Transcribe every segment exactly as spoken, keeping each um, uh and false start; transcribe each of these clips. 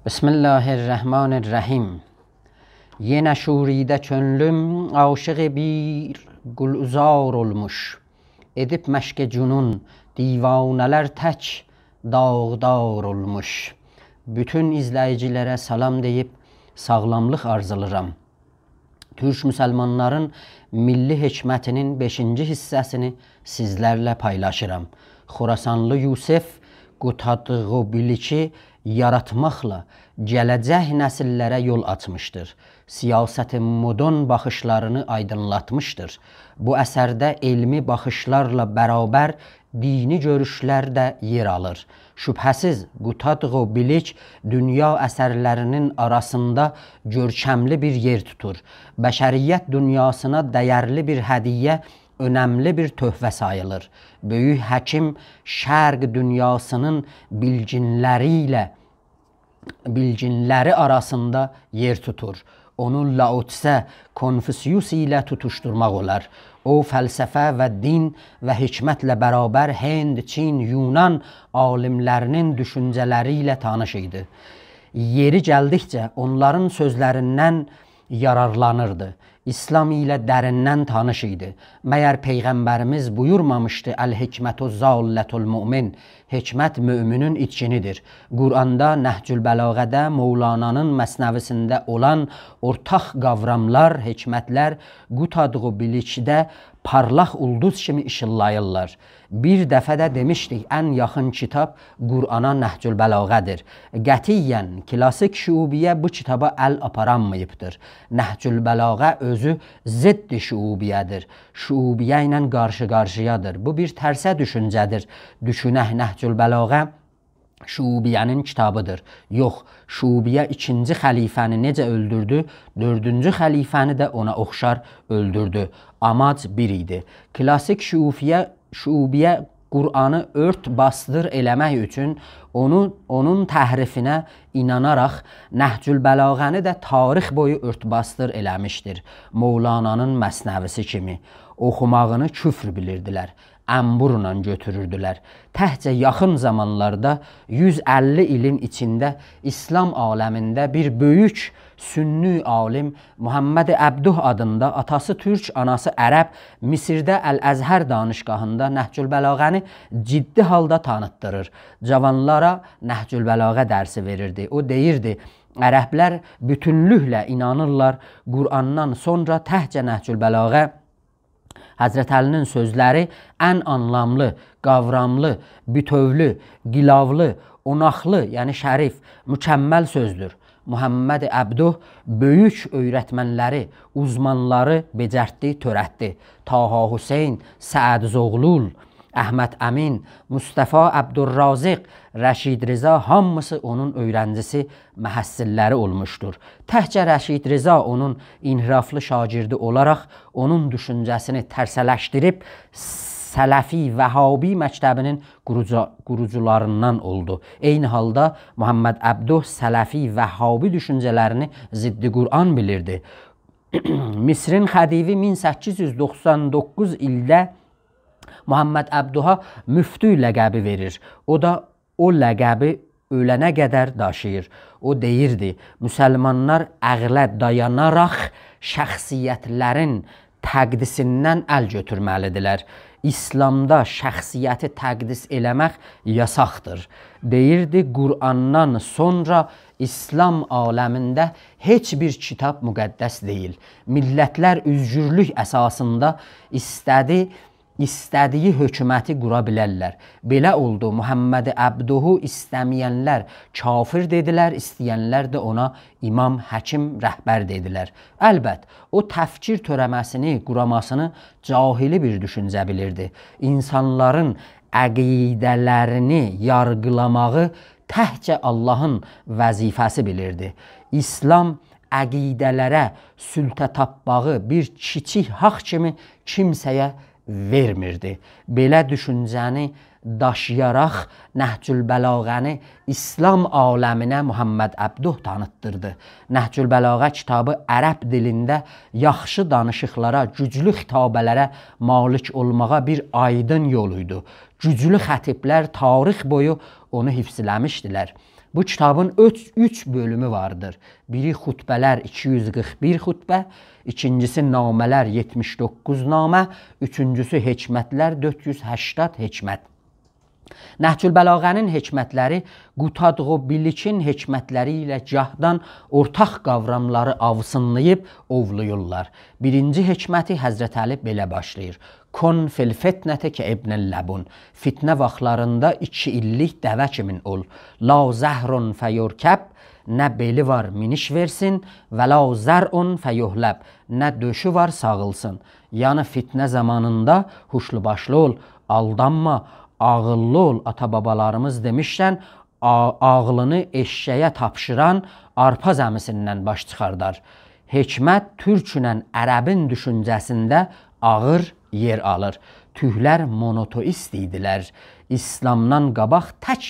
بسم الله الرحمن الرحیم. یئنه شوریده کؤنلوم عاشق بیر گلعذار اولموش. ائدیب مشق جنون دیوانه‌لر تک داغدار اولموش. بوتون ایزله‌ییجی‌لره سلام دئییب ساغلاملیق آرزولاییرام. تورک مسلمانلارین میللی حکمتینین بئشینجی حیصه‌سینی سیزلرله پایلاشیرام. خوراسانلی یوسف قوتادغو بیلیکی یاراتماقلا گله‌جک نسیللره یول آچمیشدیر. سیاست مدرن باخیشلارینی آیدینلاتمیشدیر. بو اثرده علمی باخیشلارلا برابر دینی گؤروشلر ده یئر آلیر. شبهه‌سیز، قوتادغو بیلیک دونیا اثرلرینین آراسیندا گؤرکملی بیر یئر توتور. بشریت دونیاسینا دَیرلی بیر هدیه، اؤنملی بیر تحفه ساییلیر. بؤیوک حکیم شرق دونیاسینین بیلگینلری ایله بیلگینلری آراسیندا یئر توتور. اونو لاوتسه، کنفوسیوس ایله توتوشدورماق اولار. او، فلسفه و دین و حکمتله برابر هند، چین، یونان عالیملرینین دوشونجه‌لری ایله تانیش ایدی. یئری گلدیکجه اونلارین سؤزلریندن یارارلانیردی. ایسلام ایله دریندن تانیش ایدی. مگر پیغمبریمیز بویورمامیشدی: «الحکمة ضالة المؤمن»؟ حکمت مؤمنین ایتگینی‌دیر. قرآندا، نهج‌البلاغه‌ده، مولانانین مثنوی‌سینده اولان اورتاق قاوراملار، حکمتلر قوتادغو بیلیکده پارلاق اولدوز کیمی ایشیلداییرلار. بیر دفعه ده دئمیشدیک، ان یاخین کیتاب قرآنا نهج‌البلاغه‌دیر. قطعیاً کلاسیک شعوبیه بو کیتابا ال آپارانماییبدیر. نهج‌البلاغه اؤزو ضد شعوبیه‌دیر. شعوبیه ایله قارشی-قارشییادیر. بو بیر ترسه دوشونجه‌دیر. دوشونک نهج‌البلاغه شعوبیه‌نین کیتابی‌دیر. یوخ، شعوبیه ایکینجی خلیفه‌نی نئجه اؤلدوردو، دؤردونجو خلیفه‌نی ده اونا اوخشار اؤلدوردو. آماج بیر ایدی. کلاسیک شعوبیه، شعوبیه قرآنی اؤرت باسدیر ائله‌مک اوچون اونو، اونون تحریفینه ایناناراق نهج‌البلاغه‌نی ده تاریخ بویو اؤرت باسدیر ائله‌میشدیر. مولانانین مثنوی‌سی کیمی اوخوماغینی کفر بیلیردیلر. عنبرله گؤتوروردولر. تکجه یاخین زامانلاردا، یوز اللی ایلین ایچینده ایسلام عالمینده بیر بؤیوک سنی عالیم محمد عبده آدیندا، آتاسی تورک، آناسی عرب، مصرده الازهر دانشگاهیندا نهج‌البلاغه‌نی جدی حالدا تانیتدیریر. جاوانلارا نهج‌البلاغه درسی وئریردی. او دئییردی: عربلر بوتونلوکله اینانیرلار قرآندان سونرا تکجه نهج‌البلاغه، حضرت علی‌نین سؤزلری، ان آنلاملی، قاوراملی، بوتؤولو، قیلاولی، اوناقلی، یعنی شریف، مکمل سؤزدور. محمد عبده بؤیوک اؤیرتمنلری، اوزمانلاری بئجرتدی، تؤرتدی. طه حسین، سعد زغلول، احمد امین، مصطفی عبدالرازق، رشید رضا، هامیسی اونون اؤیرنجی‌سی، محصللری اولموشدور. تکجه رشید رضا اونون انحرافلی شاگردی اولاراق اونون دوشونجه‌سینی ترسه‌لشدیریب، سلفی، وهابی مکتبینین قوروجا-، قوروجولاریندان اولدو. عینی حالدا محمد عبده سلفی، وهابی دوشونجه‌لرینی ضد قرآن بیلیردی. مصرین خدیوی مین سککیز یوز دوخسان دوققوز ایلده محمد عبدها مفتی لقبی وئریر. او دا او لقبی اؤلنه قدر داشیییر. او دئییردی: مسلمانلار عقله دایاناراق شخصیتلرین تقدیسیندن ال گؤتورمه‌لیدیرلر. ایسلامدا شخصیتی تقدیس ائله‌مک یاساقدیر. دئییردی: قرآندان سونرا ایسلام عالمینده هئچ بیر کیتاب مقدس دئییل. میللتلر اؤزگورلوک اساسیندا ایسته‌دی ایسته‌دیگی حکومتی قورا بیلرلر. بئله اولدو، محمد عبدهو ایسته‌مه‌ینلر کافر دئدیلر، ایسته‌ینلر ده اونا امام، حکیم، رهبر دئدیلر. البت، او تفکر تؤره‌مه‌سینی، قوراماسینی جاهلی بیر دوشونجه بیلیردی. اینسانلارین عقیده‌لرینی یارغیلاماغی تکجه آللاهین وظیفه‌سی بیلیردی. ایسلام عقیده‌لره سلطه تاپماغی بیر کیچیک حاق کیمی کیمسه‌یه وئرمیردی. بئله دوشونجه‌نی داشییاراق نهج‌البلاغه‌نی ایسلام عالمینه محمد عبده تانیتدیردی. نهج‌البلاغه کیتابی عرب دیلینده یاخشی دانیشیقلارا، گوجلو خطابه‌لره مالیک اولماغا بیر آیدین یول ایدی. گوجلو خطیبلر تاریخ بویو اونو حفظ ائله‌میشدیلر. بو کیتابین اوچ، اوچ بؤلومو واردیر. بیری خطبه‌لر، ایکی یوز قیرخ بیر خطبه، ایکینجیسی نامه‌لر، یئتمیش دوققوز نامه، اوچونجوسو حکمت‌لر، دؤرد یوز هشتاد حکمت. نهج‌البلاغه‌نین حکمت‌لری قوتادغو بیلیکین حکمت‌لری ایله گاهدان اورتاق قاوراملاری آوسینلاییب اوولاییرلار. بیرینجی حکمتی حضرت علی بئله باشلاییر: «کن فی الفتنة کابن اللبون.» فتنه واختلاریندا ایکی ایللیک دوه کیمین اول. «لا ظهر فیرکب»، نه بئلی وار مینیش وئرسین، «و لا ضرع فیحلب»، نه دؤشو وار ساغیلسین. یعنی فتنه زامانیندا هوشلو باشلی اول، آلدانما، عاغیللی اول. آتا-بابالاریمیز دئمیشکن، آ-، عاغلینی ائششه‌یه تاپشیران آرپا زمیسیندن باش چیخاردار. حکمت تورکونن عربین دوشونجه‌سینده آغیر یئر آلیر. تورکلر مونوتئیست ایدیلر. ایسلامدان قاباق تک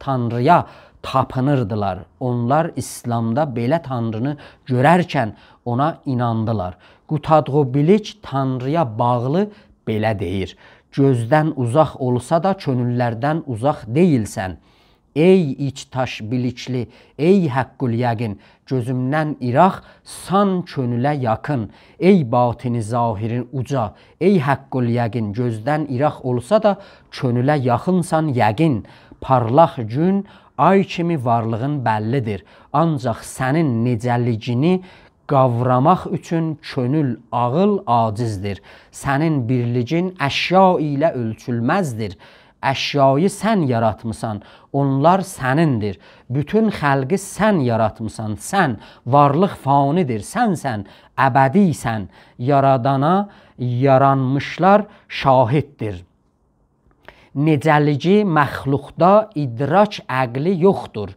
تانرییا تاپینیردیلار. اونلار ایسلامدا بئله تانرینی گؤررکن اونا ایناندیلار. قوتادغو بیلیک تانرییا باغلی بئله دئییر: «گؤزدن اوزاق اولسا دا کؤنوللردن اوزاق دئییلسن. ای ایچ تاش بیلیکلی، ای حق‌الیقین، گؤزومدن ایراق، سان کؤنوله یاخین. ای باطنی ظاهرین اوجا، ای حق‌الیقین، گؤزدن ایراق اولسا دا کؤنوله یاخینسان یقین. پارلاق گون، آی کیمی وارلیغین بللیدیر. آنجاق سنین نئجه‌لیگینی قاوراماق اوچون کؤنول، عاغیل عاجزدیر. سنین بیرلیگین اشیا ایله اؤلچولمزدیر. اشیایی سن یاراتمیسان، اونلار سنیندیر. بوتون خلقی سن یاراتمیسان، سن. وارلیق فانیدیر، سنسن، ابدی‌سن. یارادانا یارانمیشلار شاهددیر. نئجه‌لیگی مخلوقدا ادراک عقلی یوخدور.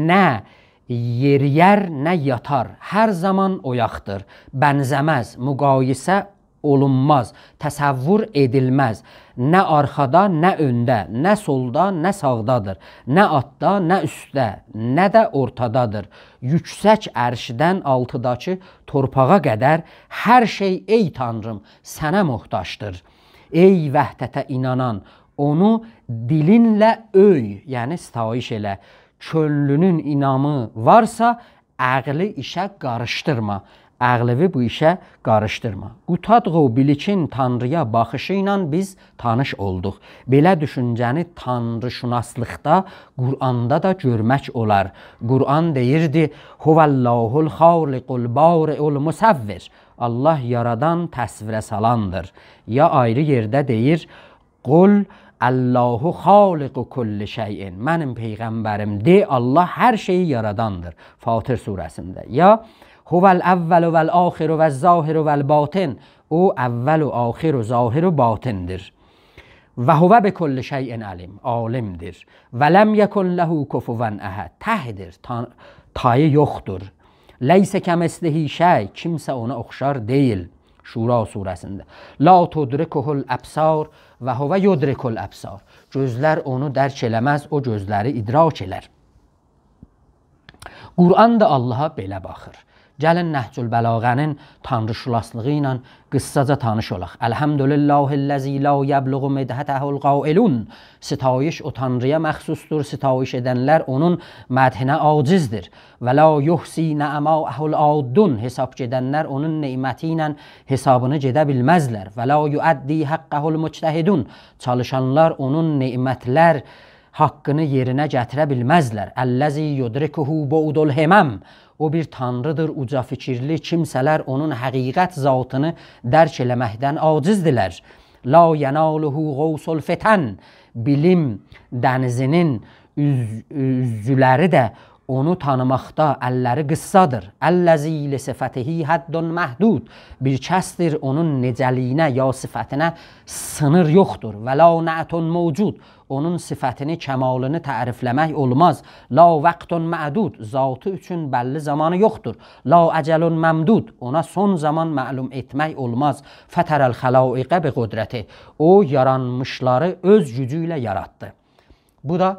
نه یئرییر، نه یاتار، هر زامان اویاقدیر. بنزه‌مز، مقایسه اولونماز، تصور ائدیلمز. نه آرخادا، نه اؤنده، نه سولدا، نه ساغدادیر. نه آلتدا، نه اوستده، نه ده اورتادادیر. یوکسک عرشدن آلتیداکی تورپاغا قدر هر شئی، ای تانریم، سنه محتاجدیر. ای وحدته اینانان، اونو دیلینله اؤو، یعنی ستایش ائله. کؤنلونون اینامی وارسا، عقلی ایشه قاریشدیرما. عقلیوی بو ایشه قاریشدیرما. قوتادغو بیلیکین تانرییا باخیشی ایله بیز تانیش اولدوق. بئله دوشونجه‌نی تانری‌شناسلیقدا، قرآندا دا گؤرمک اولار. قرآن دئییردی: «هو الله الخالق البارئ المصور.» الله یارادان، تصویره سالاندیر. یا آیری یئرده دئییر: «قل الله خالق کل شیء.» منیم پیغمبریم، دئ، الله هر شئیی یاراداندیر. فاطر سوره‌سینده. یا: «هو الاول والآخر والظاهر والباطن.» او اول و آخر و ظاهر و باطندیر. «و هو بکل شیء علیم»، عالمدیر. «و لم یکن له کفوا احد»، تکدیر، تا-، تایی یوخدور. «لیس کمثله شیء»، کیمسه اونا اوخشار دئییل. شورا سوره‌سینده. «لا تدرکه الابصار و هو یدرک الابصار.» گؤزلر اونو درک ائله‌مز، او گؤزلری ادراک ائلر. قرآن دا اللها بئله باخیر. گلین نهج‌البلاغه‌نین تانری‌شناسلیغی ایله قیسساجا تانیش اولاق. «الحمد لله الذی لا یبلغ مدحته القائلون.» ستایش او تانرییا مخصوصدور، ستایش ائدنلر اونون مدحینه عاجزدیر. «و لا یحصی نعماءه العادون.» حساب گئدنلر اونون نعمتی ایله حسابینی گئده بیلمزلر. «و لا یؤدی حقه المجتهدون.» چالیشانلار اونون نعمتلر حاققینی یئرینه گتیره بیلمزلر. «الذی یدرکه بعد الهمم.» او بیر تانریدیر، اوجا فیکیرلی کیمسه‌لر اونون حقیقت ذاتینی درک ائله‌مکدن عاجزدیرلر. «لا یناله غوص الفطن.» بیلیم دنیزینین اوز-، اوزوجولری ده اونو تانیماقدا اللری قیسسادیر. «الذی لصفته حد محدود.» بیر کسدیر، اونون نئجه‌لیگینه یا صفتینه سینیر یوخدور. «و لا نعت موجود.» اونون صفتینی، کمالینی تعریفله‌مک اولماز. «لا وقت معدود.» ذاتی اوچون بللی زامانی یوخدور. «لا اجل ممدود.» اونا سون زامان معلوم ائتمک اولماز. «فطر الخلائق بقدرته.» او یارانمیشلاری اؤز گوجو ایله یاراتدی. بو دا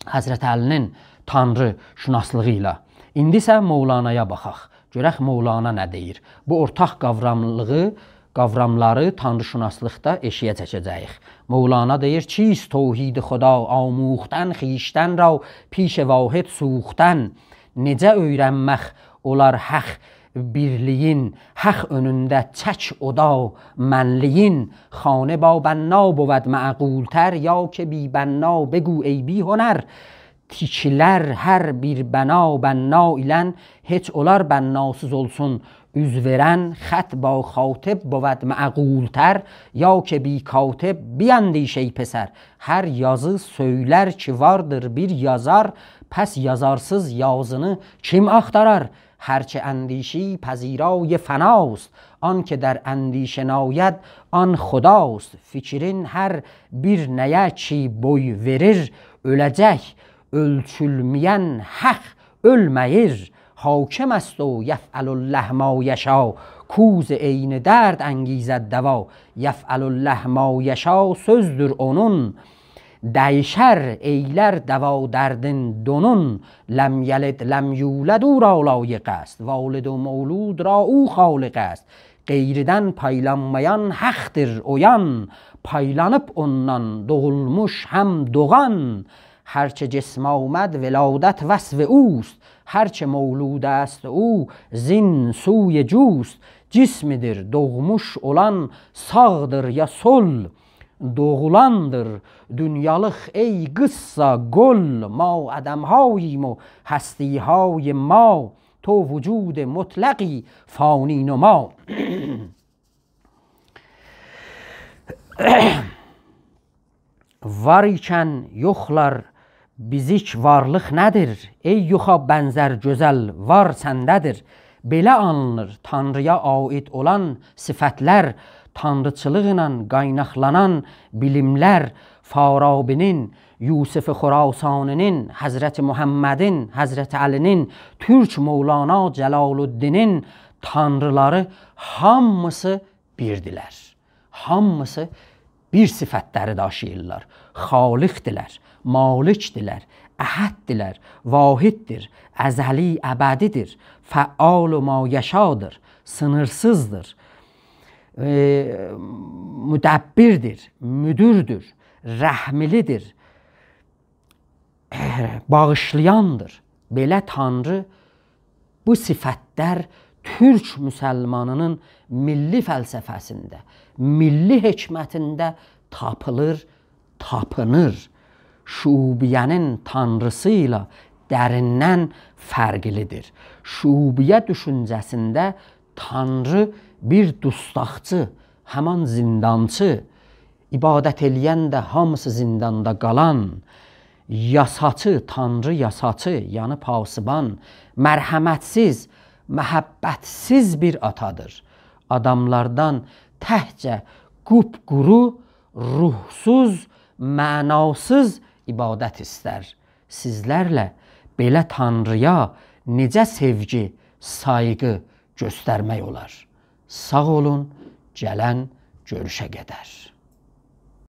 حضرت علی‌نین تانری‌شناسلیغی ایله. ایندی ایسه مولانایا باخاق. گؤرک مولانا نه دئییر؟ بو اورتاق قاوراملیغی قاوراملاری تانری‌شناسلیقدا ائشیگه چکه‌جه‌ییک. مولانا دئییر: «چیست توحید خدا آموختن، خویشتن را پیش واحد سوختن.» نئجه اؤیرنمک اولار حق بیرلیگین، حق اؤنونده چک اودا منلیگین؟ خانه با بنا بود معقول‌تر، یا که بی بنا بگو ای بی‌هنر. تیکیلر هر بیر بنا بنا ایلن، هئچ اولار بناسیز اولسون اوز وئرن؟ خط با کاتب بود معقول‌تر، یا که بی کاتب بیندیش ای پسر. هر یازی سؤیلر کی واردیر بیر یازار، پس یازارسیز یازینی کیم آختارار؟ هر چه اندیشی پذیرای فناست، آن که در اندیشه ناید آن خداست. فیکرین هر بیر نه‌یه کی بوی وئریر، اؤله‌جک، اؤلچولمه‌ین حق اؤلمه‌ییر. حاکم است و یفعل الله ما یشا، کو ز عین درد انگیزد دوا. یفعل الله ما یشا سؤزدور اونون، دییشر، ائیلر دوا دردین دونون. لم یلد لم یولد او را لایق است، والد و مولود را او خالق است. غیریدن پایلانمایان حقدیر اویان، پایلانیب اوندان دوغولموش هم دوغان. هر چه جسم آمد ولادت وصف اوست، هر چه مولود است او زین سوی جوست. جسمدیر دوغموش اولان، ساغدیر یا سول دوغولاندیر. دونیالیق ای قیسسا قول، ما عدم‌هاییم و هستی‌های ما، تو وجود مطلقی فانی‌نما. وار ایکن یوخلار بیزیک وارلیق نه‌دیر؟ ای یوخا بنزر گؤزل، وار سنده‌دیر. بئله آنیلیر تانرییا عایید اولان صفتلر، تانریچیلیقلا قایناقلانان بیلیملر. فارابی‌نین، یوسف خراسانی‌نین، حضرت محمدین، حضرت علی‌نین، تورک مولانا جلال‌الدینین تانریلاری هامیسی بیردیلر. هامیسی بیر صفتلری داشیییرلار. خالقدیلر، مالکدیلر، احددیلر، واحددیر، ازلی، ابدی‌دیر، فعال ما یشادیر، سینیرسیزدیر، ائ، مدبردیر، مدیردیر، رحملی‌دیر، باغیشلایاندیر. بئله تانری، بو صفتلر تورک مسلمانی‌نین میللی فلسفه‌سینده، میللی حکمتینده تاپیلیر، تاپینیر. شعوبیه‌نین تانریسی ایله دریندن فرقلی‌دیر. شعوبیه دوشونجه‌سینده تانری بیر دوستاقچی، همان زیندانچی، عبادت ائله‌ین ده هامیسی زینداندا قالان، یاساچی، تانری یاساچی، یعنی پاسبان، مرحمتسیز، محبتسیز بیر آتادیر. آداملاردان تکجه قوپ‌قورو، روحسوز، معناسیز عبادت ایستر. سیزلرله بئله تانرییا نئجه سئوگی، سایغی گؤسترمک اولار؟ ساغ اولون، گلن گؤروشه قدر.